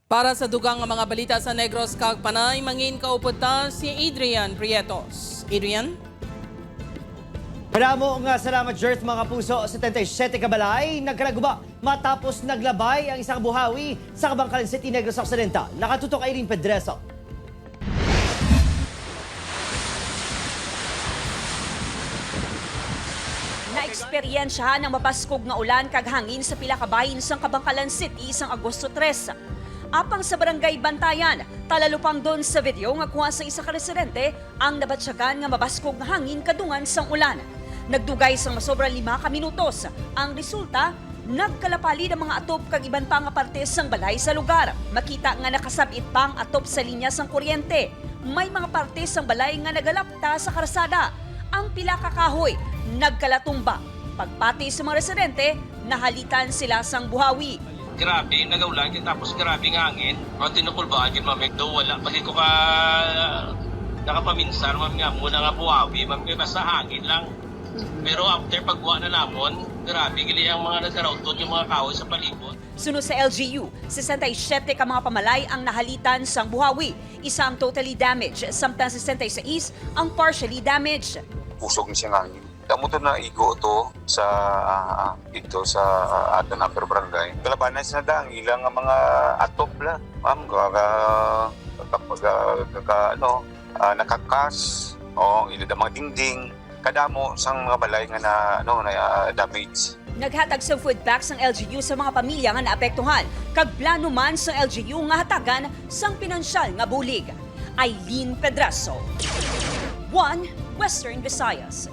Para sa dugang nga mga balita sa Negros kag Panay, mangin kaupod ta si Adrian Prietos. Adrian? Madamo nga salamat, Jerth, mga puso. 77 ka balay nagkalaguba matapos naglabay ang isang buhawi sa Kabankalan City, Negros Occidental. Nakatutok Irene Pedreso. Naeksperyensyahan ang mabaskog nga ulan kag hangin sa pila ka bahin sang Kabankalan City sang Agosto 3. Apang sa barangay Bantayan, talalupang doon sa video nga kuha sa isa ka residente ang nabatsyagan nga mabaskog nga hangin kadungan sang ulan. Nagdugay sang masobra 5 ka minutos. Ang resulta, nagkalapali ng mga atop kag iban pa nga parte sang balay sa lugar. Makita nga nakasabit pa ang atop sa linya sang kuryente. May mga parte sang balay nga nagalapta sa karsada. Ang pila ka kahoy nagkalatumba. Pagpati sa mga residente, nahalitan sila sang buhawi. Grabe, nagaulan, tapos grabe nga hangin. Mga tinukulbaan, ma'am, do wala. Pag ko ka nakapaminsan, ma'am, nga muna nga buhawi, ma'am, kaya basta hangin lang. Pero after pagbuha na namon, grabe, gali ang mga nagkarauton, yung mga kahoy sa palibot. Sunod sa LGU, 67 ka mga pamalay ang nahalitan sang buhawi. Isa ang totally damaged, samtang 66 ang partially damaged. Kusog ni siya nga hangin. Damo to na igo to sa dito sa aton upper barangay. Kalabanan sa da ang ilang nga mga atop la. Ma'am, kaga kapag kaka, ano, nakakas o ila da mga dingding kadamo sang mga balay nga na ano na damage. Naghatag sa food packs ang LGU sa mga pamilya nga naapektuhan. Kag plano man sa LGU nga hatagan sang pinansyal nga bulig. Eileen Pedraso, 1 Western Visayas.